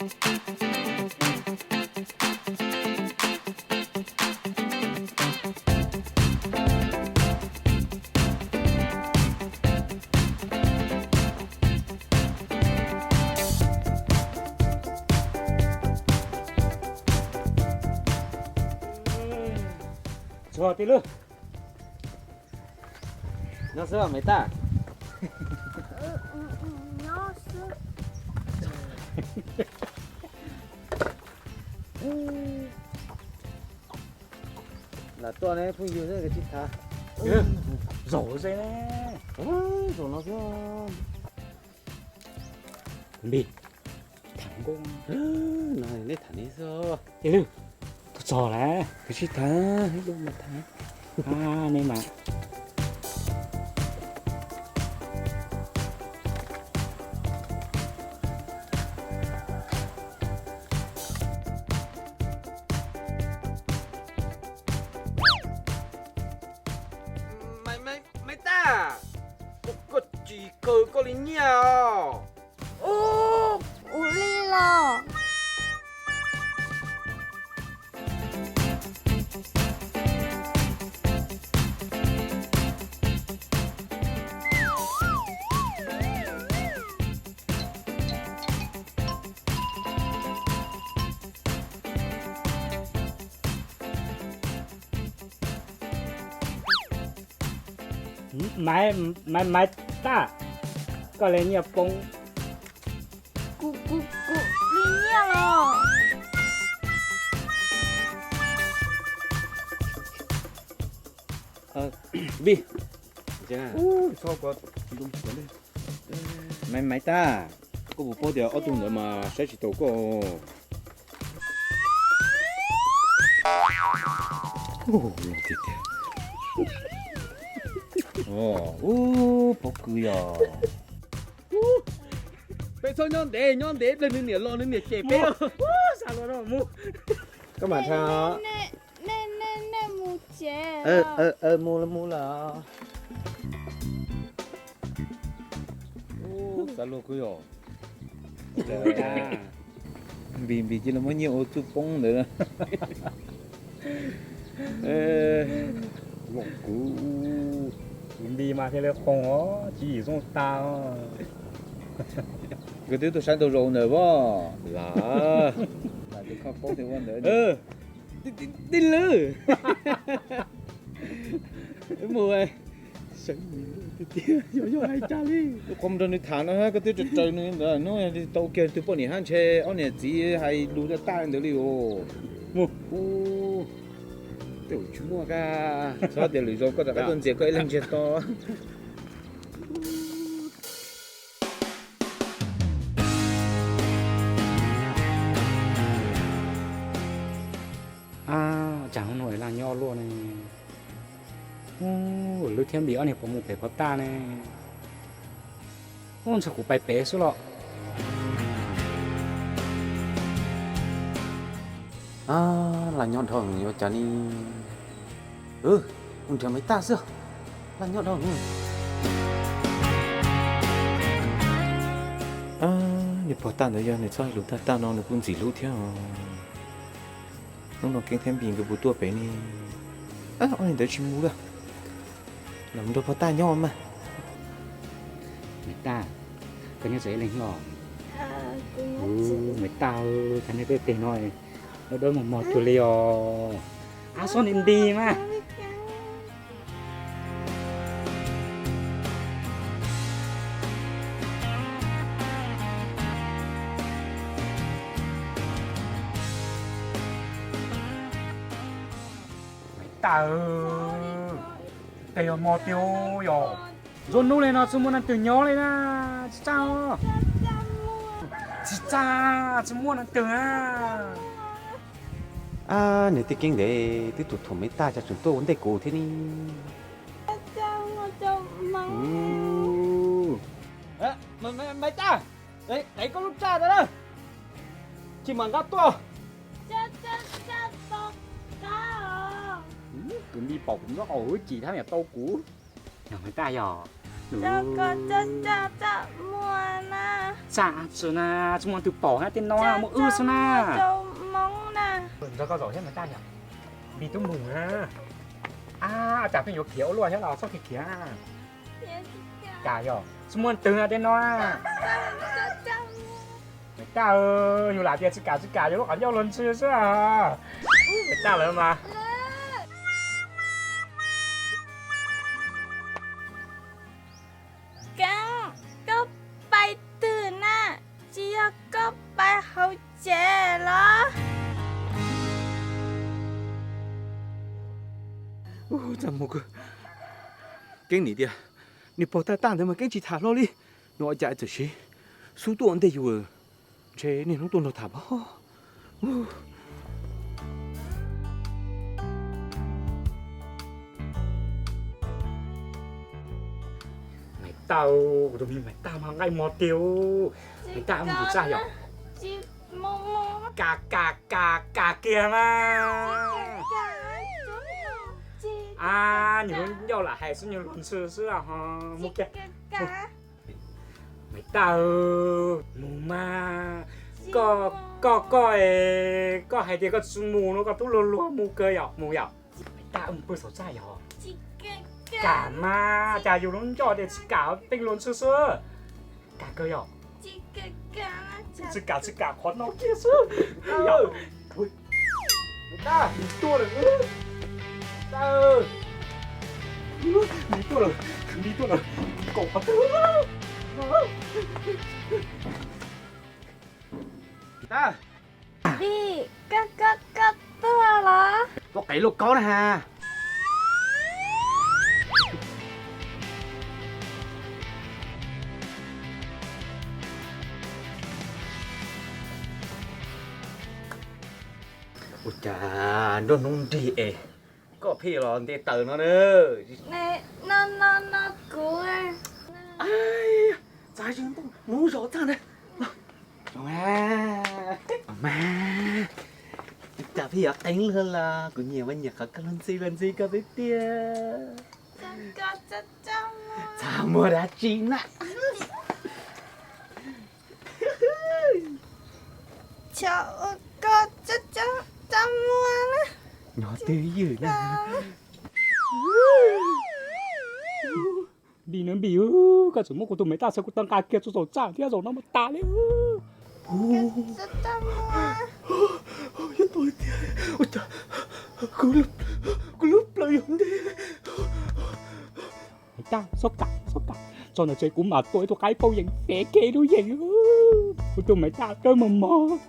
Txog tiag lauj. Nyob xwb Maiv Taj. Lam tuaj ne phooj ywg, koj tsis tham. Zaum ze ne. Zaum no xwb. Npis, tham nkauj no, nej tham nej xwb. Tus txog lawm, koj tsis tham, ib lub mas tham. Nej mas. Maiv Taj, koj tsis khaws koj li nyiaj os. Ub, ua li los. Maiv, Maiv, Maiv Taj, koj li nyiaj poob. Kuv, kuv, kuv li nyiaj los. Vij, Maiv, Maiv Taj, koj puas paub tias ob tug ntawd mas saib tsis taus koj. Ub, pob kws yog. Peb txhob nyob ntev, nyob ntev ple nws niam los nws niam cem peb. Koj mam tham. Nej mus tsev. Mus, mus lawm. Xav luag kawg yog. Npis, Npis cia li muab nyiaj ua txuj poob ntawd. Kuv, kuv Npis mas thiaj li qoos os, tswv yim zoo tas. Koj twb tuaj saib ntau zaus ntawd pob. Lam, lam tus kho paub tias ua ntawd. Tij lwm. Mus, yog hais cas li. Qhov mus nrog nws tham no koj twb raws raws nws ntawd, hnub tau kiag tus poj niam hab ntshe ob niam txiv hais lus tag tag ntawd li os. Mus. Tej zaum tsis muaj, koj txhob tias lwm zaus koj rov qab tuaj ntxias koj ib leeg ntsiag to. Ab, cas hnub no Laj nyob luaj ne. Ub, Lwb thiab Npis ob niag puas mus pem Pov Taj ne? Ub, ntshe kuv pais pem xwb los. Ab, Laj nyob dhau ua cas ni. Ub, nrhiav Maiv Taj xwb. Laj nyob dhau. Ab, niag Pov Taj ntawd yog nws txhob hais lus tag tag no nws kuj ntxim hlub thiab. Hnub no Keeb thiab Npis nkawd puas tuaj pem ne? Ab, ob niag ntawd tsis mus lawm. Los nrog Pov Taj nyob mas. Maiv Taj, koj nyob tsev ib leeg os. Maiv Taj, koj nyob tej teg no dawb dawb mos mos cuag li os. Ab, xob nti nti mas. Maiv Taj, tej yog mos tiag yog. Nruab hnub li no tsis muaj leej twg nyob li na. Tsis txaj, tsis txaj, tsis muaj leej twg na. Ab, niag tij Keeb ntev twb tus thuam Maiv Taj cas tseem tuaj ua ntej kuv thiab ne. Maiv Taj, qev koj lub tsaj ntawd na, tsis mam nqa tuaj. Kuv Npis pom kuv nyob hauv wb cim thiab niam tau kuv. Yog Maiv Taj yog. Tsam tsi na, tsis muaj leej twg pom na, tej no muaj wb xwb na. Nrog koj zaum thiab mas Taj yom, Npis tub mus na. A, cas pheej yuav khiav ua luaj thiab los txhob khiav khiav. Kam yog tsis muaj leej twg na tej no. Maiv Taj, yus lam tias tsis kam tsis kam, yus lub qhov ncauj luag ntxhi xwb. Maiv Taj lawm mas. Keeb, koj pais twg na? Tsis yog koj pais hauv tsev los? Keeb nim tias nws pog Taj Taj ntawd mas Keeb tsis tham hlo li. Nws ua cas txawm siv xub tuaj ua ntej yus, ntshe niaj hnub tuaj nrog tham pab. Maiv Taj, kuv tus me Maiv Taj mas nqaij mos tiag. Maiv Taj mus tus tsaj yom. Kam kam kam kam kiag mas. A, nws lub ncauj lam hais xwb, nws luag ntxhi xwb ho. Mus kiag. Maiv Taj, mus mas. Koj, koj, koj, koj hais tias koj tsis mus no koj twb luag luag mus kawg yom, mus yom. Maiv Taj, wb mus pw saum txaj yom. Kam mas, cas yus lub ncauj tias tsis kam pheej luag ntxhi xwb. Kam kawg yom. Tsis kam, tsis kam, qhov no kiag xwb. Maiv Taj, Npis tuaj lawm. Taj, Npis tuaj lawm, Npis tuaj lawm, Npis kaum qhov twg. Npis, koj, koj, koj tuaj los? Tuaj qev lauj kaub na has. Ua cas nruab hnub nrig es koj pheej los nte taws no na? No, no, no kuv. Txav zis npoj mus zov txaj ntag. Mas, cas pheej yuav qeeb luag los? Kuv nyiam mas nyiam qhov koj luag ntxhi luag ntxhi koj xwb tiag. Txaj muag dab tsi na? Nyob twj ywm na. Npis na Npis, koj tseem muab kuv tus Maiv Taj xwb kuv tau nqa kiag txog saum txaj thiab, zaum no mas tas li. Yog tau tiag, ua cas kuv lub plaws yog ntej. Maiv Taj, txhob kam, txhob kam, txog ntawm tsev kuv mam tua ib tug qaib pauj yeem fev kiag ib lub yeem. Kuv tus Maiv Taj kawg mos mos.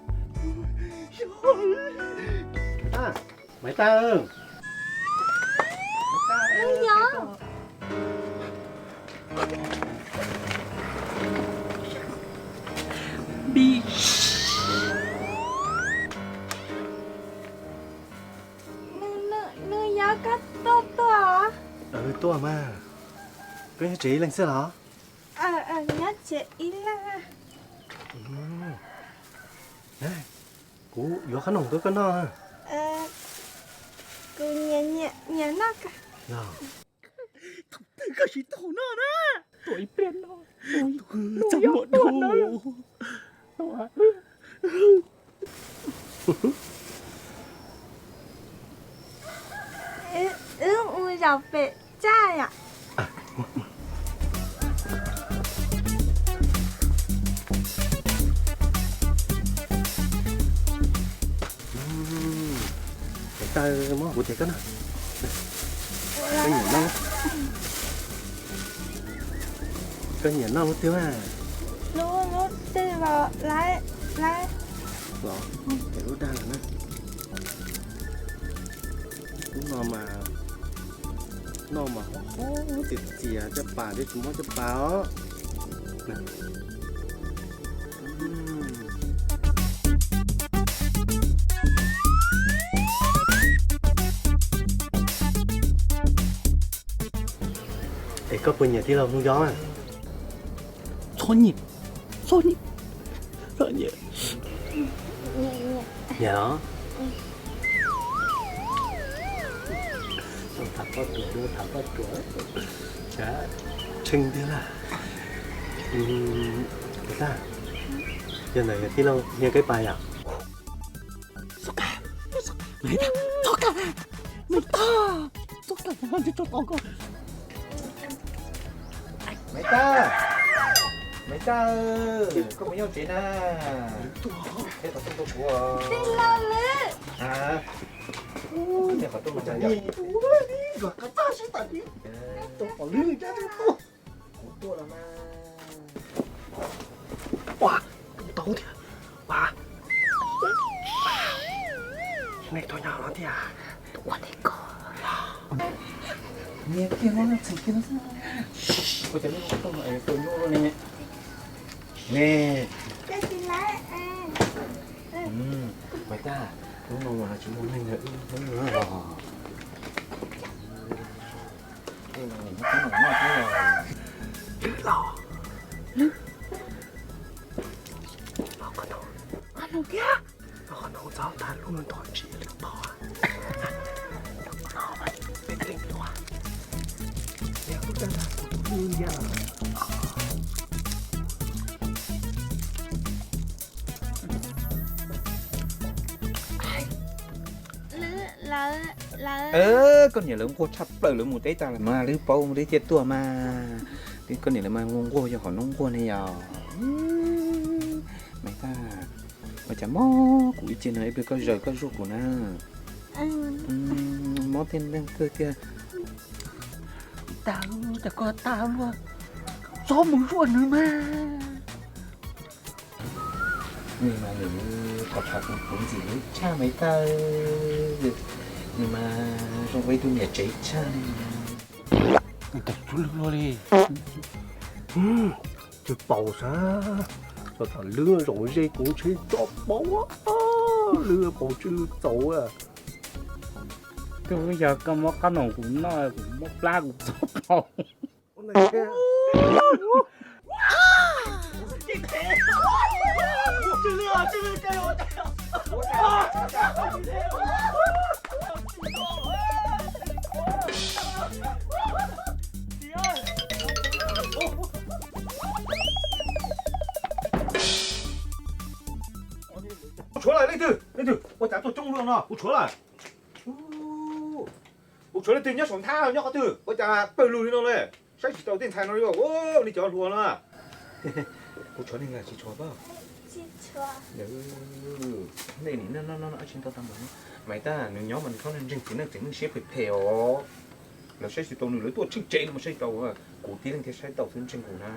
Maiv Taj, Npis, nws yog koj tuaj tuaj? Tuaj mas. Koj nyob tsev ib leeg xwb los? Nyob tsev ib leeg. Kuv yuav qhob noom tuaj koj noj. Kuv nyiam noj. Thaum twg koj siv thaum no na? Tuaj ib pliag no. Txaj muag dhau. Wb mus zaum pem txaj yom. Maiv Taj, muab kuv tes koj noj. Koj nyiam noj, koj nyiam noj lub twg mas? Lub, lub twg los lawm, lub dag los na. Lub no mas, noj mas qhuav qhuav txias txias caj pas thiab tsis muab caj pas os. Es koj puas nyiam tij laug Hmoob Yob? Txhob nyiam, txhob nyiam, txhob nyiam. Nyiam los? Tham poj ruam, tham poj ruam. Tshee tiag lawm. Maiv Taj, Yog ntawm yog tij laug Hiab Kaib Pais yom? Txhob kam, txhob kam, Maiv Tag, Maiv Tag, txhob kam, txhob kam, txhob kam. Maiv Tag, Maiv Tag, koj puas nyob tsev na? Thiab qhov rooj tuaj kuv. Niag qhov rooj no yog kuv tuaj los mas. Ua, tau tiag. Ua, nej tuaj nyob no tiag. Ua, nej ko. Niag kiag no txheem kiag no xwb. Ua cas lub no tuaj no es tuaj nyuaj luaj ne? Ne. Maiv Tag, lub no mas tsis muaj neeg, wb nyob no los. Lwm los, lwm, los qhov no, qhov no thiab, los qhov no txog tag lub no ntog tsis lwm pom. Peb leeg tuaj, niag kuv tab tab kuv tus hlub nthiab no. Koj niam lawv nquag tshaj plaws, lawv mus deb tag lawm mas lawv paub lawv thiaj tuaj mas. Koj niam lawv mas nquag nquag yog qhov noob nquag ne yom. Maiv Tag, ua cas mob kuv ib ce no ib pliag koj zaws koj zuaj kuv na. Mob tiag neeg kawg tiag. Tag, cas koj tag luaj, txhob mus zuaj nws mas. Nws mas nws thov thov kuv kuv ntxim hlub tshaj Maiv Tag, nws mas zoo ua ib tug niam tsev tshaj li. Tsis paus sab, tom lwb zoo ze kuv ntshe tso paus, lwb paus tsw txaus. Twb yog koj muab qab noom kuv noj, kuv muab plab kuv txhob paus. Kuv tshuav lawm leej twg, leej twg ua cas tuaj coob luaj no, kuv tshuav lawm. Kuv tshuav leej twg nyob saum nthab nyob qhov twg ua cas pawg lug li no ne? Saib tsis taus tej ntxhais no li, nej cov hluas no. Kuv tshuav neeg lawm tsis tshuav pab? Nej nim no tsis tau tau mus. Maiv Tag, nws nyob mas nws txhob ntseeg txiv neej txiv neej siab phem phem os. Lawv saib tsis taus nws, lawv tuaj tsheej tsev no mas saib tsis taus, kuv tib leeg thiaj saib tau xwb, ntseeg kuv na.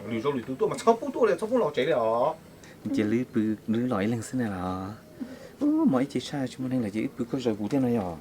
Lwm zaus lwm tus tuaj mas txhob pub tuaj li, txhob pub los tsev li os. Ces lwb pw, lwb los ib leeg xwb na los? Ub, mov ib ce saj tsis muaj neeg lawm ces wb pw koj zaws kuv thiab no yog.